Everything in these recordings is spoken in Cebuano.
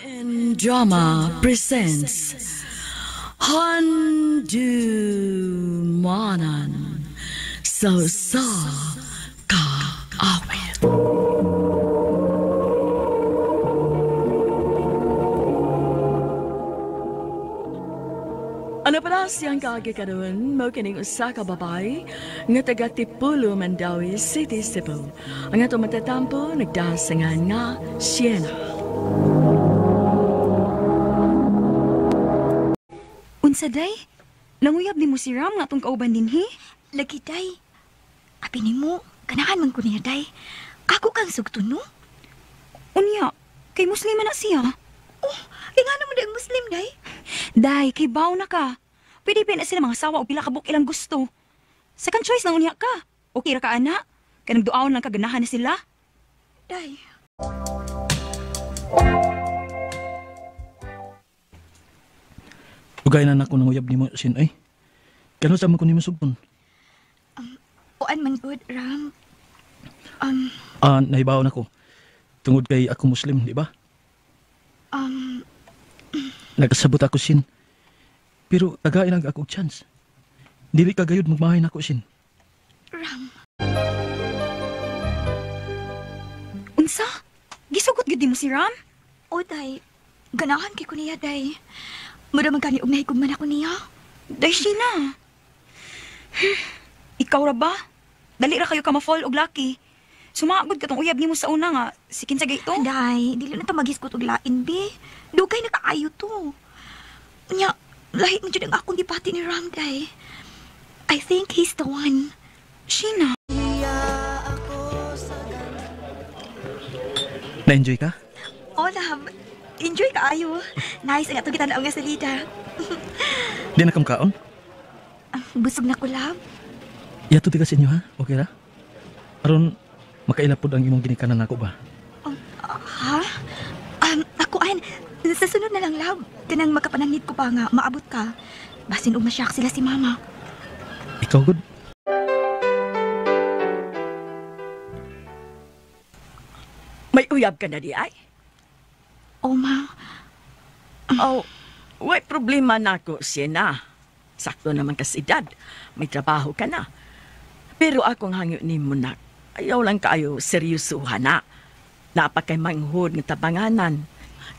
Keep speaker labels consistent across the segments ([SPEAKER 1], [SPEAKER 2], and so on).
[SPEAKER 1] In Drama presents Handumanan sa Sa Kaawit. Ano pala siyang kaagi karon mao kining usa ka babae nga taga Tipulo, Mandaue City, Cebu. Ang atong matatampo nagdasangan nga Sienna.
[SPEAKER 2] Unsa day? Nanguyab nimo si Ram nga atong kauban dinhi?
[SPEAKER 3] Lagi day. Abi nimo, ganahan man ko niya day. Ako kang sugton no?
[SPEAKER 2] Unya, kay Muslima na siya.
[SPEAKER 3] Oh, kay ngano man day ang Muslim day?
[SPEAKER 2] Day, kay baw na ka. Pwede pa na sila mga sawa o pila ka buok ilang gusto. Second choice lang unya ka. Okay ra ka ana. Kay nagduaon lang ka ganahan na sila.
[SPEAKER 3] Day.
[SPEAKER 4] Ugay na nako nanguyab nimo sin ay. Kano sa man ko nimo sugton?
[SPEAKER 3] Kuan man gud, Ram.
[SPEAKER 4] Nahibaw nako. Tungod kay ako Muslim, di ba? Nagkasabot ako sin. Pero tagain lang ako chance. Dili ka gayud magmahay nako sin.
[SPEAKER 3] Ram.
[SPEAKER 2] Unsa? Gisugot gyud nimo si Ram?
[SPEAKER 3] O day, ganahan kay ko niya day. Mura man gani og nahigugma man ako niya.
[SPEAKER 2] Day Sheena. Ikaw ra ba? Dali ra kayo ka ma-fall og lucky. Sumagod ka tong uyab nimo sa una nga si kinsa gay to.
[SPEAKER 3] Day, dili na ta maghisgot og lain bi. Dugay na kaayo to. Nya, lahi man jud ang akong gipati ni Ram day. I think he's the one.
[SPEAKER 2] Sheena.
[SPEAKER 4] Na-enjoy ka?
[SPEAKER 3] Oh, love. Enjoy kaayo. Nice ang atong gitan-aw nga salida.
[SPEAKER 4] Di na kamkaon?
[SPEAKER 3] Busog na ko, love.
[SPEAKER 4] Yato ti ka sa inyo, ha? Okay ra? Aron makaila pod ang imong ginikanan nako ba?
[SPEAKER 3] Ha? Ako an, sa sunod na lang, love. Kanang makapanangit ko pa nga, maabot ka. Basin og masyak sila si mama.
[SPEAKER 4] Ikaw, good.
[SPEAKER 1] May uyab ka na di ay?
[SPEAKER 3] Oh, ma.
[SPEAKER 1] Oh, way problema nako, Sienna. Sakto naman kasi edad. May trabaho ka na. Pero akong hangyo nimo nak. Ayaw lang kaayo seryosuhan na. Napa kay manghod nga tabanganan.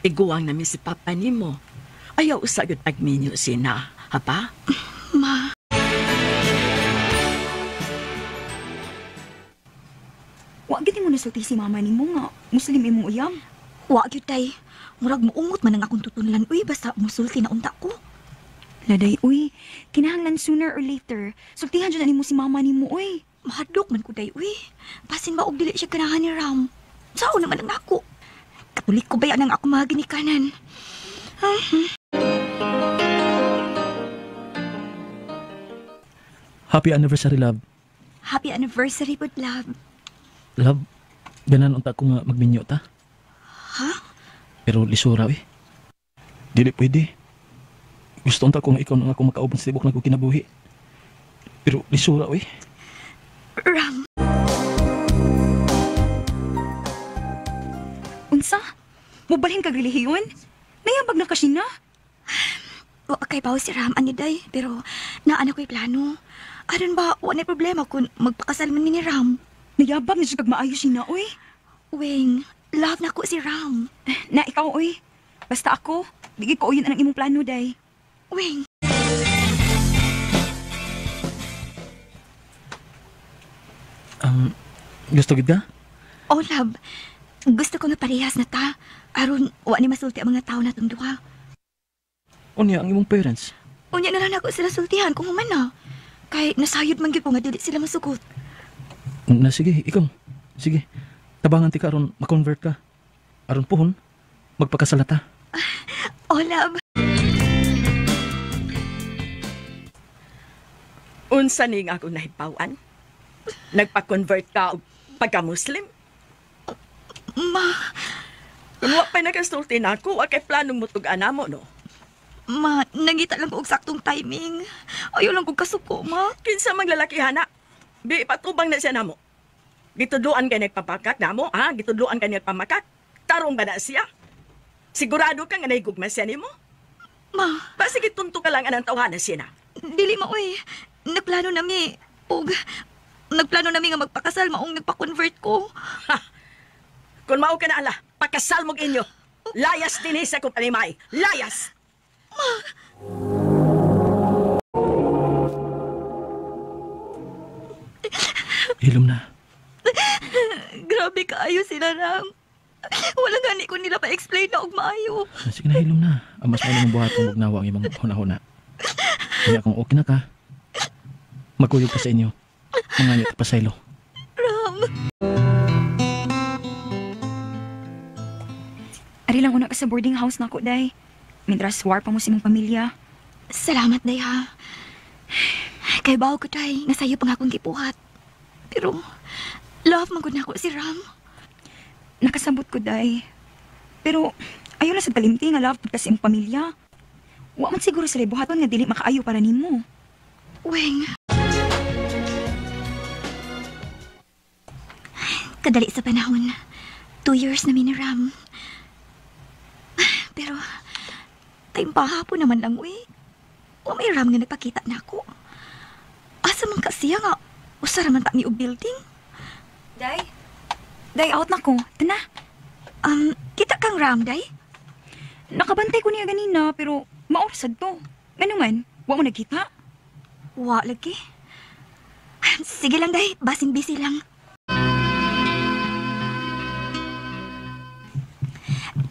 [SPEAKER 1] Iguang nami si papa nimo. Ayaw usa gyud pagminyo, Sienna. Ha ba?
[SPEAKER 3] Ma.
[SPEAKER 2] Wa gid mo nasulti si mama nimo nga Muslim imong uyab.
[SPEAKER 3] Wa gyud tay. Murag muungot man ang akong tutunlan uy basta musulti na unta ko.
[SPEAKER 2] Laday uy, kinahanglan sooner or later sultihan jud na nimo si mama nimo uy.
[SPEAKER 3] Mahadlok man ko day uy. Basin ba og dili siya ganahan ni Ram? Sao naman ang ako? Katolik ko ba yan ang ako mga ginikanan?
[SPEAKER 4] Happy anniversary, love.
[SPEAKER 3] Happy anniversary, good love.
[SPEAKER 4] Love, ganan unta ko nga magminyo ta.
[SPEAKER 3] Ha?
[SPEAKER 4] Pero lisura, eh. Dili pwede. Gusto unta ko nga ikaw na ako makauban sa tibok na ko kinabuhi. Pero lisura, eh.
[SPEAKER 3] Ram.
[SPEAKER 2] Unsa? Mubalhin kag relihiyon? Nayabag na ka siya?
[SPEAKER 3] Wa kay bawo si Ram ani day, pero naa na ko'y plano. Aron ba wa na problema kung magpakasal man mi ni Ram?
[SPEAKER 2] Nayabag na siya kag maayo siya, uy.
[SPEAKER 3] Wing, love na ko si Ram.
[SPEAKER 2] Na ikaw, uy. Basta ako, di ko uyon ang imong plano, day.
[SPEAKER 3] Wing.
[SPEAKER 4] Gusto gid ka?
[SPEAKER 3] Oh, love. Gusto ko nga parehas na ta. Aron, wa ni masulti ang mga tao na itong duha.
[SPEAKER 4] Unya, ang imong parents?
[SPEAKER 3] Unya na lang ako sila sultihan kung human na. Kay nasayod man gyud ko nga dili sila masugot.
[SPEAKER 4] Na sige, ikaw. Sige. Tabangan ti ka aron ma-convert ka. Aron puhon, magpakasal na ta.
[SPEAKER 3] Oh, love.
[SPEAKER 1] Unsa ning ako nahibaw-an? Nagpa-convert ka og pagka-Muslim?
[SPEAKER 3] Ma.
[SPEAKER 1] Kung wa pa'y nakasulti na ako, wa kay planong mutug-an namo, no?
[SPEAKER 3] Ma, nangita lang ko og saktong timing. Ayaw lang kog kasuko, ma.
[SPEAKER 1] Kinsa mang lalaki, hana? Di ipatubang na siya namo. Gitudloan kay nagpapakak namo, ha? Gitudloan kay nagpamakak. Tarong ba na siya? Sigurado ka nga nahigugma siya nimo?
[SPEAKER 3] Ma,
[SPEAKER 1] Ba sige tunto ka lang anang tawhana siya na.
[SPEAKER 3] dili maoy. Nagplano nami og nagplano nami nga magpakasal maong nagpa-convert ko.
[SPEAKER 1] Ha! Kung mao ka na ala, pakasal mong inyo. Layas din sa kong panimay. Layas!
[SPEAKER 4] Hilom na.
[SPEAKER 3] Grabe kaayo sila, Ram. Wala gani ko nila pa-explain na og maayo.
[SPEAKER 4] Sige na, hilom na. Ang mas maayo mong buhaton og nawa ang imong huna-huna. Kaya kung okay na ka, magkuyog pa sa inyo. Manganyo ta pasaylo.
[SPEAKER 3] Ram.
[SPEAKER 2] Ari lang una ka sa boarding house nako, day. Mintras war pa mo sa imong pamilya.
[SPEAKER 3] Salamat, day, ha. Kay bawo ko, day, nga sayo pang akong gipuhat. Pero, love man gud nako si Ram.
[SPEAKER 2] Nakasabot ko, day. Pero ayaw na sa kalimti nga love pud ka sa imong pamilya. Wa man siguro sila buhaton nga dili makaayo para nimo.
[SPEAKER 3] Weng. Kadali sa panahon. 2 years na mi ni Ram. Pero, time pa hapon naman lang, uy. Wa may Ram nga nagpakita na ako. Asa man kasi nga, usa ra man ta ni og building.
[SPEAKER 2] Day? Day, out na ko. Tana.
[SPEAKER 3] Kita kang Ram, day?
[SPEAKER 2] Nakabantay ko niya ganina, pero maoras sad to. Ngano man, wa mo nagkita?
[SPEAKER 3] Wa lagi. Sige lang, day. Basin busy lang.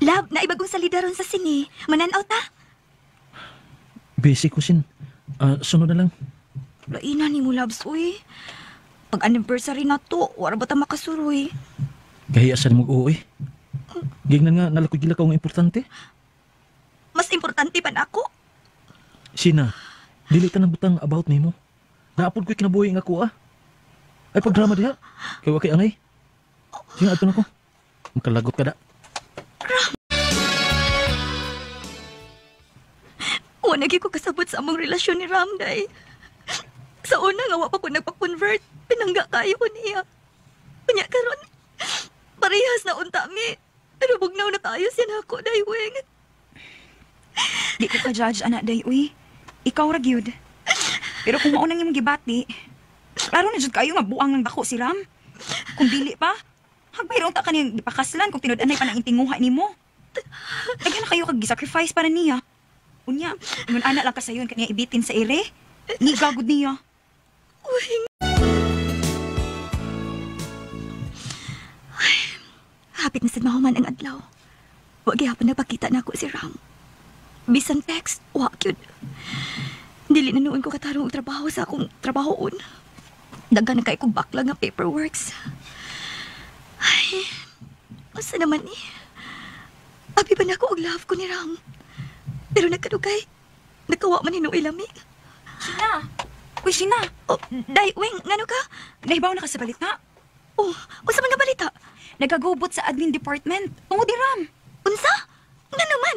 [SPEAKER 3] Love, naibagong salida ron sa sini. Mananaw ta?
[SPEAKER 4] Busy ko, Sin. Sunod na lang.
[SPEAKER 3] Laina ni mo, loves, uy. Pag anniversary na to, wala ba ta makasuroy?
[SPEAKER 4] Gahiya sa nimog uwi. Gignan nga, nalakod gila ka nga importante.
[SPEAKER 3] Mas importante pa na ako.
[SPEAKER 4] Sina, dili ta nang butang about nimo. Naapod ko'y kinabuhi nga ako, ah. Ay, pagdrama diha. Kay wa kay angay. Sige, ato na ko. Makalagot ka da.
[SPEAKER 3] Wa na gyud ko kasabot sa among relasyon ni Ramday. Sa una nga wa pa ko nagpa-convert, pinangga kayo ko niya. Unya karon, parehas na unta mi. Pero bugnaw na kayo siya nako, day weng.
[SPEAKER 2] Di ko ka-judge, anak, day, uy. Ikaw ra gyud. Pero kung mao nang imong gibati, klaro na jud kayo nga buang ng dako si Ram. Kung dili pa, hagbay ra unta ka niyang gipakaslan kung tinud-anay pa nang intinguha nimo. Daghan na kayo kag gi-sacrifice para niya. Unya, ingon ana lang kasayon kaniya ibitin sa ere. Nigagod niya.
[SPEAKER 3] Uy. Ay, hapit na sad mahuman ang adlaw. Wa gihapon nagpakita na ako si Ram. Bisan text, wa gyud. Dili na noon ko katarong og trabaho sa akong trabahoon. Daghan na kay kog bakla nga paperworks. Ay, asa naman ni? Abi ba na ako og love ko ni Ram? Pero nagkadugay, nagkawa man hinuoy lami.
[SPEAKER 2] Sheena! Uy, Sheena!
[SPEAKER 3] Oh, day, weng, ngano ka?
[SPEAKER 2] Nahibaw na ka sa balita?
[SPEAKER 3] Oh, unsa man nga balita?
[SPEAKER 2] Nagagubot sa admin department. Tungod ni Ram.
[SPEAKER 3] Unsa? Nga naman?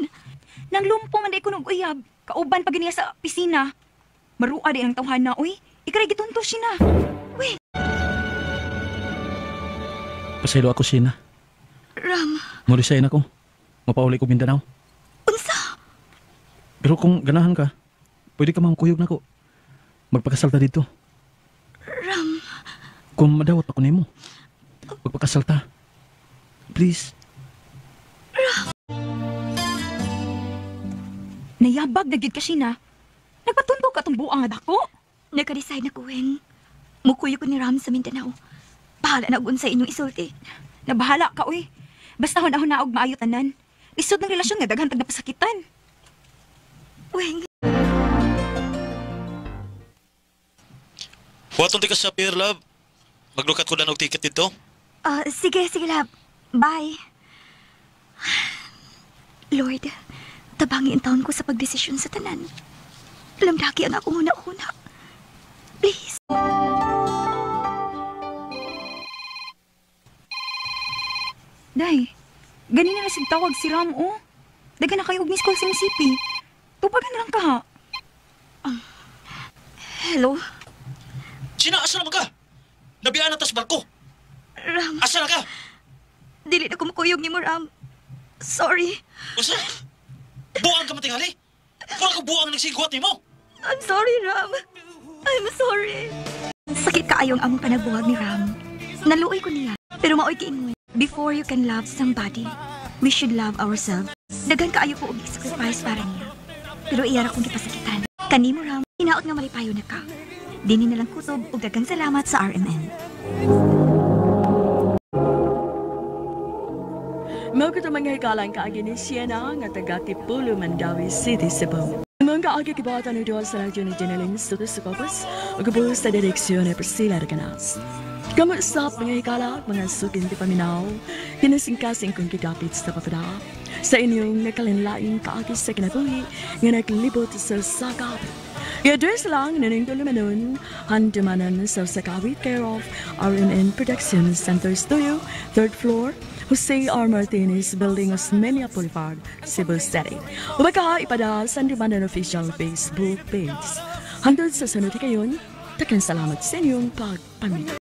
[SPEAKER 2] Nanglumpo man day kunog uyab. Kauban pa giniya sa pisina. Marua di ang tawhana, uy. Ikaray gitunto, Sheena.
[SPEAKER 3] Weng!
[SPEAKER 4] Pasaylo ako, Sheena.
[SPEAKER 3] Ram.
[SPEAKER 4] Mo-resign ako. Mapauli ko Mindanao.
[SPEAKER 3] Unsa?
[SPEAKER 4] Pero kung ganahan ka, pwede ka mangkuyog nako. Magpakasal ta dito.
[SPEAKER 3] Ram.
[SPEAKER 4] Kung madawat ako nimo, magpakasal ta. Please.
[SPEAKER 3] Ram.
[SPEAKER 2] Nayabag na gyud ka, Sheena. Nagpatundo ka tong buang nga dako.
[SPEAKER 3] Naka-decide na ko, Weng. Mukuyo ko ni Ram sa Mindanao. Bahala na og unsa inyong isulti.
[SPEAKER 2] Nabahala ka, uy. Basta hunahuna og maayo tanan. Lisod ng relasyon nga daghan tag napasakitan.
[SPEAKER 3] Weng.
[SPEAKER 4] Huwaton di ka sa pier, love. Maglukat ko na og ticket dito.
[SPEAKER 3] Sige, sige, love. Bye. Lord, tabangi ang taon ko sa pagdesisyon sa tanan. Lamdaki ang akong huna-huna. Please.
[SPEAKER 2] Day, ganina na sigtawag si Ram, oh. Dagan na kayo og miss call sa MCP. Tupagan na lang ka, ha?
[SPEAKER 3] Hello?
[SPEAKER 4] Sina, asa naman ka? Nabiyaan na tas barko.
[SPEAKER 3] Ram.
[SPEAKER 4] Asa na ka?
[SPEAKER 3] Dili na kumukuyog ni mo, Ram. Sorry.
[SPEAKER 4] Usa? Buang ka matingali? Wala ka buang nagsigwat nimo.
[SPEAKER 3] I'm sorry, Ram. I'm sorry. Sakit kaayo ang among panagbuwag ni Ram. Naluoy ko niya. Pero maoy kiingon. Before you can love somebody, we should love ourselves. Daghan kaayo ko og sacrifice para niya. Pero iyara kong gipasakitan. Kanimo, Ram, hinaot nga malipayo na ka. Dini na lang kutob ug daghang salamat sa RMN.
[SPEAKER 1] Mao kato mga hikalang kaagi ni Sienna nga taga Tipulo, Mandaue City, Cebu. Mga kaagi kibuhatan ni duha sa radyo ni Jeneline Soto Socopos ug gabuhos sa direksyon ni Priscilla Recanas. Kamusta mga hikala, mga sukin ti paminaw, kinasingkasing kong gidapit sa papada sa inyong nakalinlaing kaagi sa kinabuhi nga naglibot sa sakap. I-address lang nining tulumanon, handumanan sa Sakawit, care of RMN Production Center Studio, 3rd floor, Jose R. Martinez Building, Osmeña Boulevard, Cebu City. Ubaka ipada sa Handumanan official Facebook page. Hangtod sa sunod kayon, takan salamat sa inyong pagpaminaw.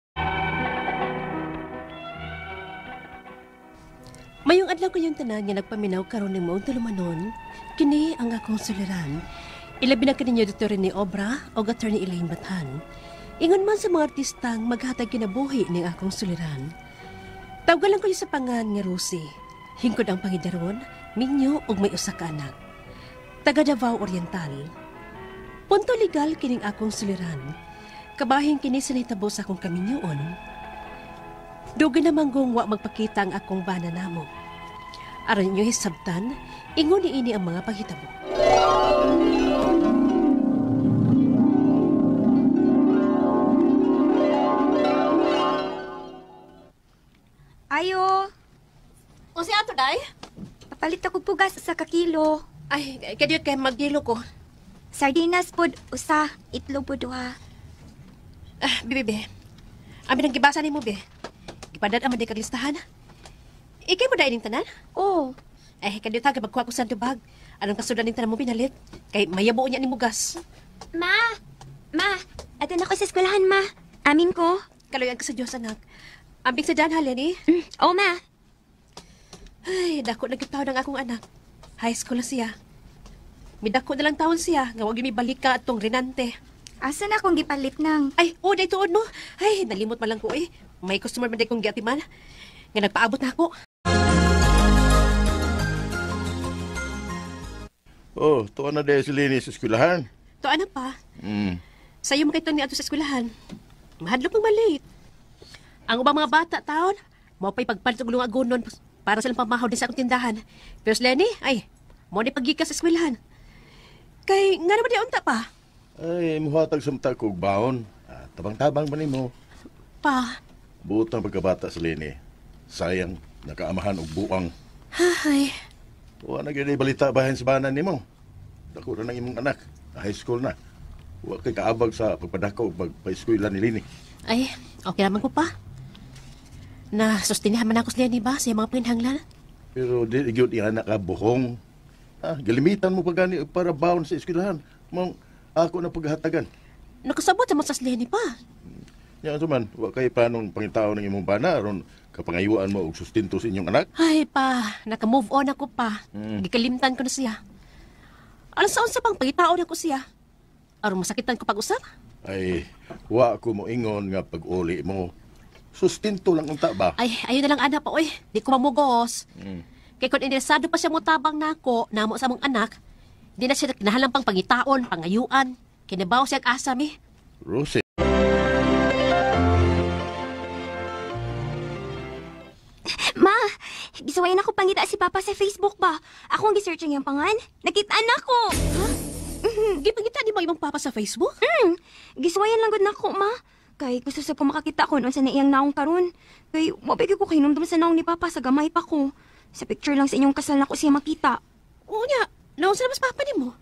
[SPEAKER 5] Mayong adlaw kayong tanan nga nagpaminaw karon ni maong tulumanon, kini ang akong suliran. Ilabi na kaninyo Dr. Rene Obra o Attorney Elaine Bathan. Ingon man sa mga artistang maghatag kinabuhi ning akong suliran. Tawgan lang kayo sa pangan nga Rosie. Hingkod ang pangidaron, minyo ug may usa ka anak. Taga Davao Oriental. Punto legal kining akong suliran. Kabahin kini sa nahitabo sa akong kaminyoon. Dugay na manggong wa magpakita ang akong bana namo. Aron inyo hisabtan, ingon niini ang mga panghitabo.
[SPEAKER 3] Ayo,
[SPEAKER 5] O si ato day?
[SPEAKER 3] papalit ako pugas sa kakilo.
[SPEAKER 5] Ay, kadiyot kay magdilo ko.
[SPEAKER 3] Sardinas pod usa, itlog pod duha.
[SPEAKER 5] Ah, bibi, Amin ang gibasa nimo be. Gipadad ang di kaglistahan. Ikay mo dahil tanan?
[SPEAKER 3] Oh,
[SPEAKER 5] Eh, kadiyot ha, magkuha ko sa tubag. Anong kasudan ning tanan mo pinalit? Kay mayabo niya ni mugas.
[SPEAKER 3] Ma! Ma! Atin ako sa eskwelahan, ma. Amin ko.
[SPEAKER 5] Kaluyan ka sa Diyos, anak. Ambing sa dyan, ha, Lenny?
[SPEAKER 3] Oh, ma.
[SPEAKER 5] Ay, dako na gyud taon ang akong anak. High school na siya. Midako na lang taon siya. Nga wag yun balik ka atong Renante.
[SPEAKER 3] Asa na akong gipalit nang?
[SPEAKER 5] Ay, oh, day tuod no. Ay, nalimot man lang ko eh. May customer man day kong giatiman. Nga nagpaabot na ako.
[SPEAKER 6] Oh, tuwa na dahil si Lenny sa eskwelahan.
[SPEAKER 5] To ano pa?
[SPEAKER 6] Mm.
[SPEAKER 5] Sayo mo kay ni ato sa eskwelahan. Mahadlok ng malate. Ang ubang mga bata taon, mao pa'y pagpalit og lungagonon para silang pamahaw din sa akong tindahan. Pero si Lenny, ay, mo ni paggikas sa eskwelahan. Kay nga naman di unta pa.
[SPEAKER 6] Ay, muhatag sa mata ko og baon. Ah, tabang-tabang ba nimo?
[SPEAKER 5] Pa.
[SPEAKER 6] Buot ang pagkabata si Lenny. Sayang, nakaamahan og buang.
[SPEAKER 5] Ay,
[SPEAKER 6] Wa na gyud balita bahin sa banan nimo. Dako na ng imong anak. Na high school na. Wa kay kaabag sa pagpadako ug pagpa-eskwela ni Lenny.
[SPEAKER 5] ay, okay naman ko pa. Na sustinahan man ako si Lenny ba sa iyang mga panginhanglan?
[SPEAKER 6] Pero di gyud iya anak ka buhong. Ah, galimitan mo pa gani para baon sa eskwelahan. Mong ako na paghatagan.
[SPEAKER 5] Nakasabot sa mga sa Lenny pa.
[SPEAKER 6] Nya unsa man, wa kay planong pangitao ng imong bana aron kapangayuan mo og sustento sa inyong anak.
[SPEAKER 5] Ay pa, naka-move on ako pa. Gikalimtan ko na siya. Alas sa unsa pang pangitaon ako siya. Aron masakitan ko pag-usap.
[SPEAKER 6] Ay, wa ko moingon nga pag-uli mo. Sustento lang unta ba?
[SPEAKER 5] Ay, ayun na lang anak pa, oy. Di ko mamugos. Kay kung interesado pa siya mo tabang nako, namo sa mong anak, di na siya kinahalang pang pangitaon, pangayuan. Kinabaw siya ang asa mi.
[SPEAKER 6] Rosie.
[SPEAKER 3] Ma, gisuwayan ako pangita si Papa sa Facebook ba? Ako ang gisearch ang iyang pangan. Nakitaan ako. Ha?
[SPEAKER 5] Gipangita di mo imong papa sa Facebook?
[SPEAKER 3] Gisuwayan lang gud nako, ma. Kay gusto sa ko makakita ko unsa na iyang naong karon. Kay wa ba ko kahinumdum sa naong ni Papa sa gamay pa ko. Sa picture lang sa inyong kasal nako siya makita.
[SPEAKER 5] Oo niya, naon sa mas papa nimo?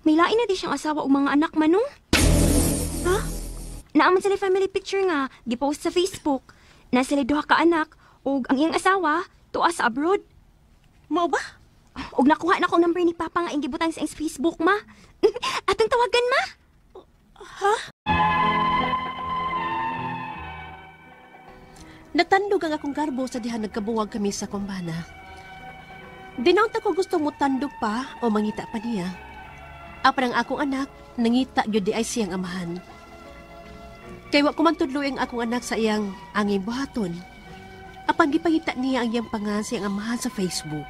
[SPEAKER 3] May lain na di siyang asawa o mga anak man, no?
[SPEAKER 5] Ha?
[SPEAKER 3] Naaman sila family picture nga, gipost sa Facebook. Na sila duha ka anak, ug ang iyang asawa, tuwa sa abroad.
[SPEAKER 5] Mao ba?
[SPEAKER 3] Ug nakuha na ko number ni Papa nga ingibutang sa iyang Facebook, ma. Atong tawagan, ma.
[SPEAKER 5] Natandog ang akong garbo sa diha nagkabuwag kami sa kumbana. Di na unta ko gusto mo tandog pa o mangita pa niya. Apan ang akong anak, nangita gyud di ay siyang amahan. Kay wa ko man tudloy ang akong anak sa iyang anging buhaton. Apan gipangita niya ang iyang pangan sa iyang amahan sa Facebook.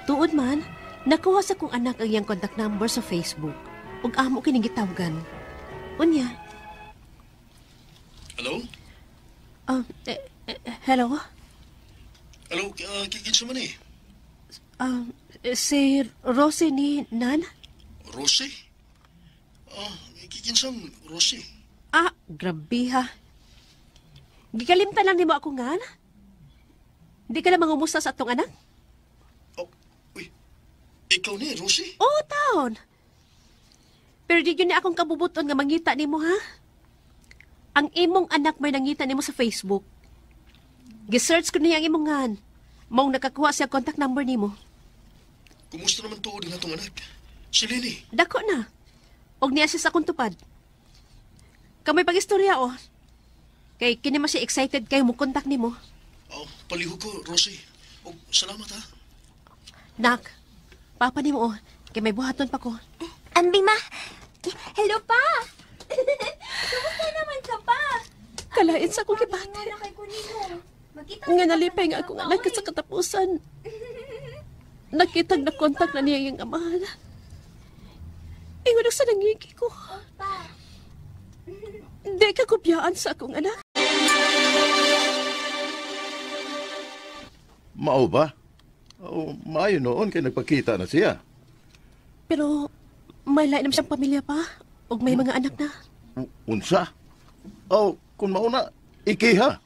[SPEAKER 5] Tuod man, nakuha sa akong anak ang iyang contact number sa Facebook ug amo kining gitawgan. Unya.
[SPEAKER 7] Hello?
[SPEAKER 5] Hello?
[SPEAKER 7] Hello, kinsa man eh?
[SPEAKER 5] Si Rosie ni Nan?
[SPEAKER 7] Rosie? Kinsang Rosie?
[SPEAKER 5] Ah, grabe ha. Gikalimtan lang nimo ako nga. Di ka lang mangumusta sa atong anak?
[SPEAKER 7] Oh, uy, ikaw ni, Rosie?
[SPEAKER 5] Oo, taon. Pero di yun ni akong kabubuton nga mangita nimo ha. Ang imong anak may nangita nimo sa Facebook. Gisearch ko niya ang imong ngan. Maong nakakuha siya contact number nimo.
[SPEAKER 7] Kumusta naman tuod ang atong anak? Si Lily.
[SPEAKER 5] Dako na. Og niya siya sa akong tupad. Kamay pag-istorya, oh. Kay kini man siya excited kayo mo contact nimo.
[SPEAKER 7] Oh, palihog ko, Rosie. Og salamat ha.
[SPEAKER 5] Nak, papa nimo, oh. Kay may buhaton pa ko.
[SPEAKER 3] Ambi, ma. Hello, pa. Kumusta naman ka, pa?
[SPEAKER 5] Kalain sa akong gibati. Nga nalipay nga akong anak sa katapusan. Nakitag na kontak na niya yung amahan. Ingon sa nangigi ko. Hindi ka kopyaan sa akong anak.
[SPEAKER 6] Mao ba? O, maayo noon kay nagpakita na siya.
[SPEAKER 5] Pero may lain naman siyang pamilya pa. Og may mga anak na.
[SPEAKER 6] Unsa? O, kung mauna, ikiha.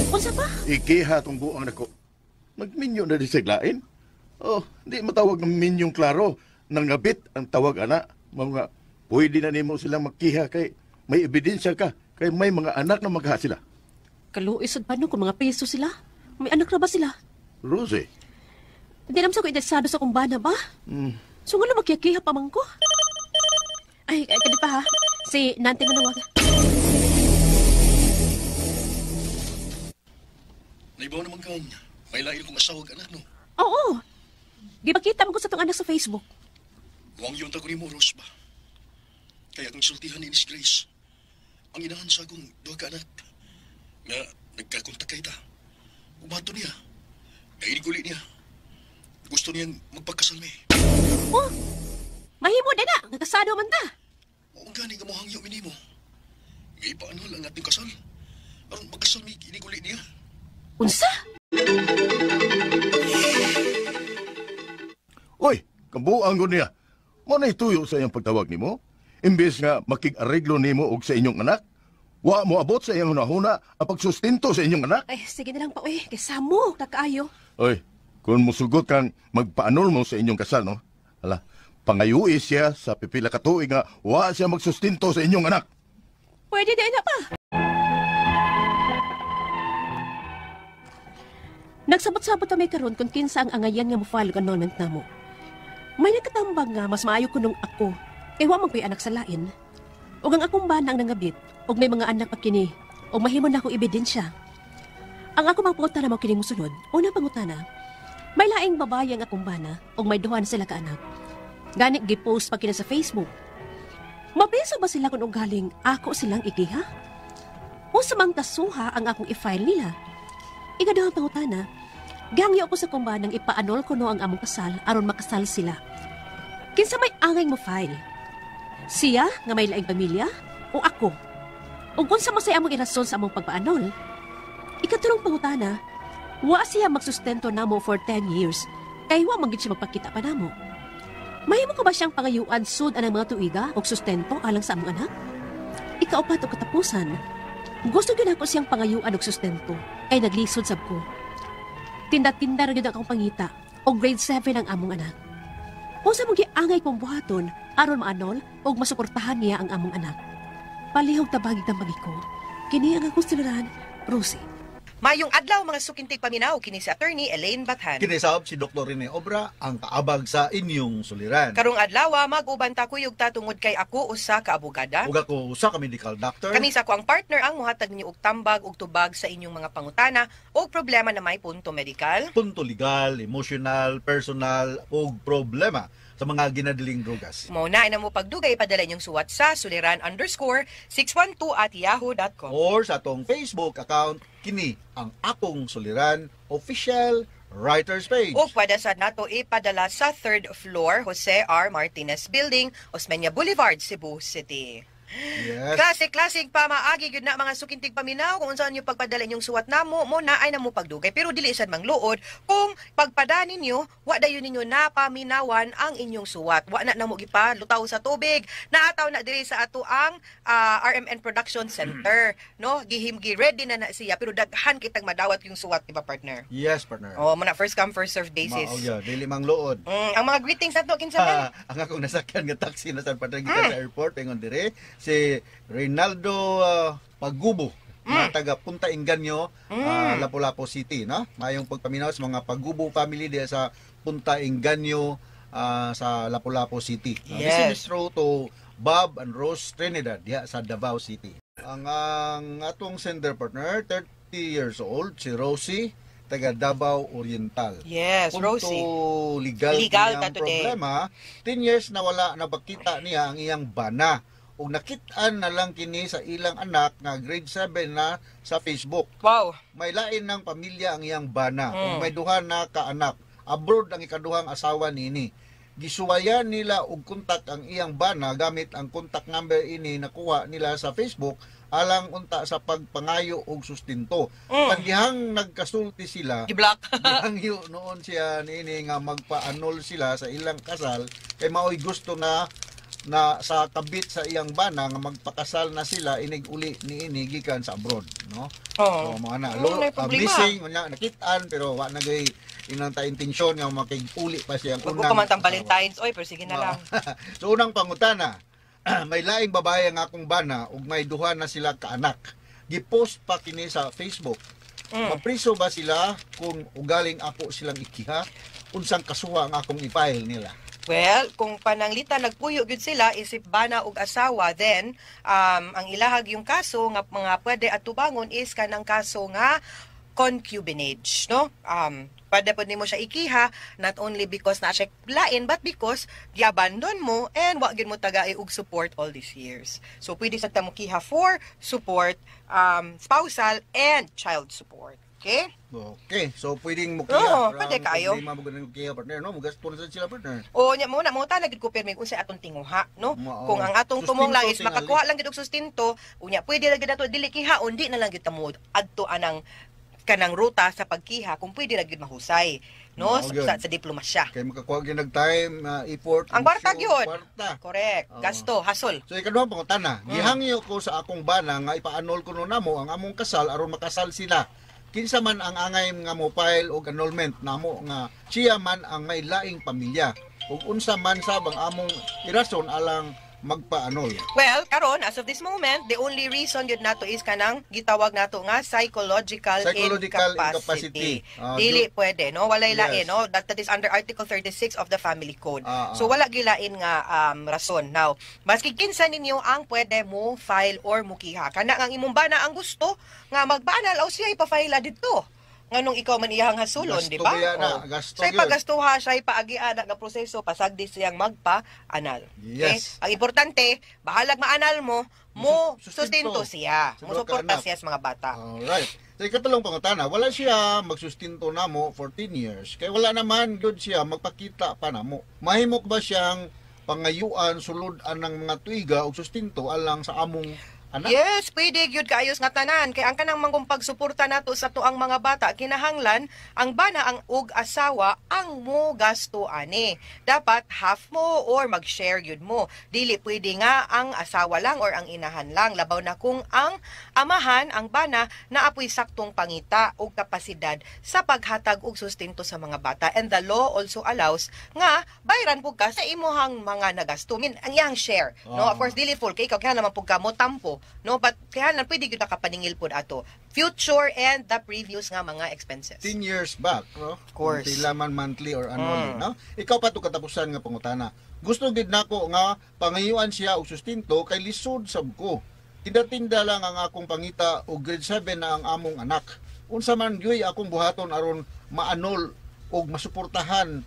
[SPEAKER 5] Unsa pa?
[SPEAKER 6] Ikiha tong buang nako. Magminyo na di siglain. Oh, di matawag ng minyong klaro. Nangabit ang tawag ana. Mga pwede na nimo silang makiha kay may ebidensya ka kay may mga anak na magha sila.
[SPEAKER 5] Kaluoy sad pa no kung mga peso sila. May anak na ba sila?
[SPEAKER 6] Rosie.
[SPEAKER 5] Hindi naman sa ko interesado sa kung bana ba? So nga makikiha pa man ko. Ay, kadi pa ha. Si Nante manawag.
[SPEAKER 7] Naibaw naman kang may lain kong asawa anak, no?
[SPEAKER 5] Oo. Gipakita mo ko sa tong anak sa Facebook.
[SPEAKER 7] Huwag yun ta ko ni mo, Rose ba? Kaya kung sultihan ni Miss Grace, ang inahan sa akong duha ka anak, nga nagkakontak kay ta. Ubato niya. Nainiguli niya. Gusto niyang magpagkasal mi.
[SPEAKER 5] Oh, mahimo din na. Nagkasado man ta.
[SPEAKER 7] Oo gani nga mohangyo minimo. Nga ipaanol ang ating kasal. Aron magkasal mi iniguli niya.
[SPEAKER 5] Unsa?
[SPEAKER 6] Oy, kabuang ko niya. Mo na ituyo sa iyang pagtawag nimo. Imbes nga makig-areglo nimo og sa inyong anak, wa mo abot sa iyang hunahuna ang pagsustento sa inyong anak.
[SPEAKER 5] Ay, sige na lang pa, uy. Kay samo, kakaayo.
[SPEAKER 6] Oy, kung musugot kang magpaanol mo sa inyong kasal, no? Hala, pangayui siya sa pipila ka tuig nga wa siya magsustento sa inyong anak.
[SPEAKER 5] Pwede na pa. Nagsabot-sabot kami karon kung kinsa ang angayan nga mo-file og annulment namo. May nakatambag nga mas maayo kunong ako. Kay wa man ko'y anak sa lain. Ug ang akong bana ang nangabit, ug may mga anak pa kini, ug mahimo na akong ebidensya. Ang ako mga pangutana mao kini mosunod. Unang pangutana, may laing babae ang akong bana, ug may duha na sila ka anak. Gani gipost pa kini sa Facebook. Mabiso ba sila kung ugaling ako silang ikiha? Unsa mang kasuha ang akong i-file nila? Ikaduhang pangutana, gangyo ko sa kumba nang ipaanol ko no ang among kasal aron makasal sila. Kinsa may angay mo file? Siya nga may laing pamilya o ako? Ug unsa man say among irason sa among pagpaanol? Ikatulong pangutana, wa siya magsustento namo for 10 years kay wa man gid siya magpakita pa namo. Mahimo ko ba siyang pangayuan sud anang mga tuiga og sustento alang sa among anak? Ikaupat og katapusan, gusto gyud ako siyang pangayuan og sustento kay naglisod sab ko. Tinda-tinda ra gyud akong pangita og grade 7 ang among anak. Unsa mong giangay kong buhaton aron maanol og masuportahan niya ang among anak. Palihog tabagi tambagi ko. Kini ang akong siluran, Rosie.
[SPEAKER 8] Mayong adlaw, mga suking tigpaminaw, kini si Attorney Elaine Bathan.
[SPEAKER 9] Kini sab si Dr. Rene Obra, ang kaabag sa inyong suliran.
[SPEAKER 8] Karong adlaw, mag-uban ta, kuyog ta tungod kay ako usa ka abogada.
[SPEAKER 9] Ug ako usa ka medical doctor.
[SPEAKER 8] Kami sa akoang partner ang muhatag ninyo og tambag ug tubag sa inyong mga pangutana o problema na may punto medikal,
[SPEAKER 9] punto legal, emotional, personal ug problema sa mga ginadiling drogas.
[SPEAKER 8] Mao na, mo pagdugay, padala inyong suwat sa suliran_612@yahoo.com.
[SPEAKER 9] Or sa atong Facebook account, kini ang Akong Suliran Official Writers Page.
[SPEAKER 8] O pwede sa nato ipadala sa third floor, Jose R. Martinez Building, Osmeña Boulevard, Cebu City.
[SPEAKER 9] Yes.
[SPEAKER 8] Klase-klaseng pamaagi gyud na, mga suking tigpaminaw, kung unsa niyo pagpadala inyong suwat namo. Mo na ay namo pagdugay, pero dili sad mangluod kung pagpada ninyo wa dayon ninyo napaminawan ang inyong suwat. Wa na namo gipa lutaw sa tubig. Naataw na diri sa ato ang RMN Production Center, no? Gihim gi ready na na siya, pero daghan kitag madawat yung suwat, di ba, partner?
[SPEAKER 9] Yes, partner.
[SPEAKER 8] Oh, mo na, first come first serve basis.
[SPEAKER 9] Mao gyud, dili mangluod.
[SPEAKER 8] Ang mga greetings nato, kinsa man?
[SPEAKER 9] Ah, ang akong nasakyan nga taxi na San Padre gikan sa airport ingon dire si Reynaldo Pagubo na taga Punta Inganyo, Lapu-Lapu City, no? Mayong pagpaminaw sa mga Pagubo family diya sa Punta Inganyo, sa Lapu-Lapu City. This is through to Bob and Rose Trinidad diha sa Davao City. Ang atong sender, partner, 30 years old, si Rosie, taga Davao Oriental.
[SPEAKER 8] Yes,
[SPEAKER 9] Punto
[SPEAKER 8] Rosie.
[SPEAKER 9] legal,
[SPEAKER 8] Legal
[SPEAKER 9] niyang
[SPEAKER 8] ta today.
[SPEAKER 9] problema, 10 years na wala napakita niya ang iyang bana. Ug nakit-an na lang kini sa ilang anak nga grade 7 na sa Facebook. May lain ng pamilya ang iyang bana ug may duha na kaanak. Abroad ang ikaduhang asawa nini. Gisuwayan nila og kontak ang iyang bana gamit ang contact number ini nakuha nila sa Facebook alang unta sa pagpangayo og sustento. Pandihang nagkasulti sila,
[SPEAKER 8] Gi-block.
[SPEAKER 9] gihangyo noon siya niini nga magpa-annul sila sa ilang kasal kay maoy gusto na na sa kabit sa iyang bana nga magpakasal na sila inig uli niini gikan sa abroad, no?
[SPEAKER 8] Oo.
[SPEAKER 9] So mga na
[SPEAKER 8] Oo,
[SPEAKER 9] lo,
[SPEAKER 8] may problema.
[SPEAKER 9] Missing unya nakit-an pero wa na gay inang ta intensyon nga makig-uli pa siyang
[SPEAKER 8] Wag ko
[SPEAKER 9] unang
[SPEAKER 8] pa man tang
[SPEAKER 9] asawa.
[SPEAKER 8] Valentine's, oy, pero sige na lang.
[SPEAKER 9] So unang pangutana, may laing babae ang akong bana ug may duha na sila kaanak. Gipost pa kini sa Facebook. Mapriso ba sila kung ugaling ako silang ikiha? Unsang kasuha ang akong i-file nila?
[SPEAKER 8] Well, kung pananglita nagpuyo gyud sila isip bana ug asawa, then ang ilahag yung kaso nga mga pwede atubangon is kanang kaso nga concubinage, no? Pwede po nimo siya ikiha not only because na siya lain but because giabandon mo and wa gyud mo tagai og support all these years. So pwede sa ta mo kiha for support, spousal and child support. Okay?
[SPEAKER 9] Okay, so pwedeng mo kiha.
[SPEAKER 8] Oo, pwede kaayo.
[SPEAKER 9] Problema mo ganun kiha, partner, no? Mugasto na sad sila, partner.
[SPEAKER 8] O nya mo na mo ta gid ko pirmi kung sa atong tinguha, no?
[SPEAKER 9] Mao.
[SPEAKER 8] Kung ang atong tumong lang is
[SPEAKER 9] Sustinto
[SPEAKER 8] makakuha lang gid og sustinto, unya pwede lang gid ato dili kihaon, di na lang gid ta mo adto anang kanang ruta sa pagkiha kung pwede ra gid mahusay, no?
[SPEAKER 9] Mao
[SPEAKER 8] Sa,
[SPEAKER 9] gyud.
[SPEAKER 8] sa diplomasya.
[SPEAKER 9] Kay makakuha gyud nag time, effort,
[SPEAKER 8] Ang kwarta
[SPEAKER 9] emosyon,
[SPEAKER 8] gyud.
[SPEAKER 9] Kwarta.
[SPEAKER 8] Correct.
[SPEAKER 9] Oo.
[SPEAKER 8] Gasto, hasol.
[SPEAKER 9] So ikaduhang pangutana, gihangyo ko sa akong bana nga ipa-annul kuno namo ang among kasal aron makasal sila. Kinsa man ang angay nga mo file og annulment namo nga siya man ang may laing pamilya ug unsa man sab ang among irason alang magpa-annul?
[SPEAKER 8] Well, karon, as of this moment, the only reason yun nato is kanang gitawag nato nga psychological,
[SPEAKER 9] Psychological
[SPEAKER 8] incapacity.
[SPEAKER 9] incapacity. Ah,
[SPEAKER 8] Dili pwede, no? Walay lain,
[SPEAKER 9] Yes.
[SPEAKER 8] no? That is under Article 36 of the Family Code.
[SPEAKER 9] Ah.
[SPEAKER 8] So wala gilain nga rason. Now, maski kinsa ninyo ang pwede mo file or mukiha. Kana ang imong bana ang gusto nga magbanal aw siya ipa-file didto. Nganong ikaw man iyang hasulon,
[SPEAKER 9] Gasto
[SPEAKER 8] di ba?
[SPEAKER 9] kaya na,
[SPEAKER 8] Oh.
[SPEAKER 9] gasto
[SPEAKER 8] Siya
[SPEAKER 9] yun.
[SPEAKER 8] pagastuha, siya paagian nga proseso, pasagdi siyang magpa-anal. Okay?
[SPEAKER 9] Yes.
[SPEAKER 8] Ang importante, bahalag maanal mo, mo
[SPEAKER 9] Sustinto.
[SPEAKER 8] sustinto siya.
[SPEAKER 9] Sa
[SPEAKER 8] Mo
[SPEAKER 9] mga
[SPEAKER 8] suporta
[SPEAKER 9] kaanak.
[SPEAKER 8] siya sa mga bata.
[SPEAKER 9] Alright. Sa ikatulong pangutana, wala siya magsustinto namo for 10 years. Kay wala naman gyud siya magpakita pa namo. Mahimok ba siyang pangayuan sulod-an ng mga tuiga og sustinto alang sa among anak?
[SPEAKER 8] Yes, pwede gyud kaayos nga tanan kay ang kanang manggong pagsuporta nato sa tuang mga bata, kinahanglan ang bana ang og asawa ang mo gasto ani. Dapat half mo or mag-share gyud mo. Dili pwede nga ang asawa lang or ang inahan lang, labaw na kung ang amahan, ang bana, naapoy saktong pangita og kapasidad sa paghatag og sustento sa mga bata, and the law also allows nga bayran pug ka sa imuhang mga nagasto. Min ang iyang share, no? Of course dili full kay ikaw kaya naman pug ka mo tampo. No, but kaya lang pwede gyud ka kapaningil pod ato. Future and the previous nga mga expenses.
[SPEAKER 9] 10 years back, no?
[SPEAKER 8] Of course.
[SPEAKER 9] Kung pila man monthly or annually, no? Ikaw pa to katapusan nga pangutana. Gusto gid nako nga pangayuan siya og sustento kay lisod sab ko. Tinda-tinda lang ang akong pangita og grade 7 na ang among anak. Unsa man gyud akong buhaton aron maanol og masuportahan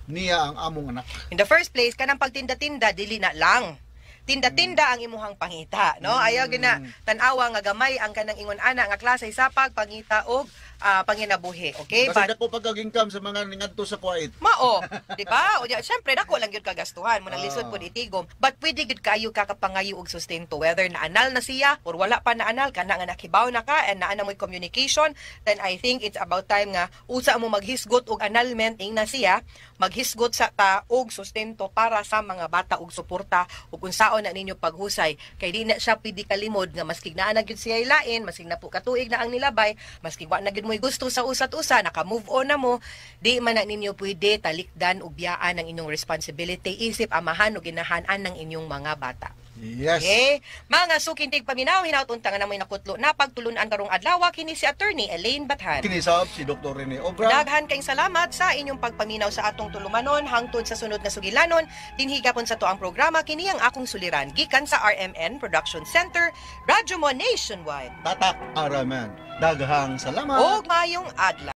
[SPEAKER 9] niya ang among anak?
[SPEAKER 8] In the first place, kanang pagtinda-tinda dili na lang. Tinda-tinda ang imuhang pangita, no? Ayaw gina tan-awa nga gamay ang kanang ingon ana nga klase sa pagpangita og panginabuhi, okay?
[SPEAKER 9] Kasi
[SPEAKER 8] But
[SPEAKER 9] dako pagkag-income sa mga ningadto sa Kuwait.
[SPEAKER 8] Mao, di ba? O, syempre dako lang gyud kagastuhan mo nang lisod pud itigom. But pwede gyud kayo kakapangayo og sustento whether na-annul na siya or wala pa na-annul, kana nga nakibaw na ka and naa na mo'y communication, then I think it's about time nga usa mo maghisgot og annulment ing na siya, maghisgot sa ta og sustento para sa mga bata og suporta ug unsaon na ninyo paghusay kay di na siya pwede kalimod nga maski naa na gyud siya lain, maski na po katuig na ang nilabay, maski wa na gyud mo'y gusto sa usat usa, naka-move on na mo, di man na ninyo pwede talikdan ug biyaan ang inyong responsibility isip amahan ug inahan ng inyong mga bata.
[SPEAKER 9] Yes.
[SPEAKER 8] Okay? Mga suking tigpaminaw, hinaut unta nga namoy nakutlo na pagtulunan karong adlaw, kini si Attorney Elaine Bathan.
[SPEAKER 9] Kinisab si Dr. Rene Obra.
[SPEAKER 8] Daghan kayong salamat sa inyong pagpaminaw sa atong tulumanon hangtod sa sunod nga sugilanon dinhi gapon sa tuang programa, kini ang akong suliran, gikan sa RMN Production Center, Radyo Mo Nationwide.
[SPEAKER 9] Tatak Araman. Daghang salamat.
[SPEAKER 8] Og maayong adlaw.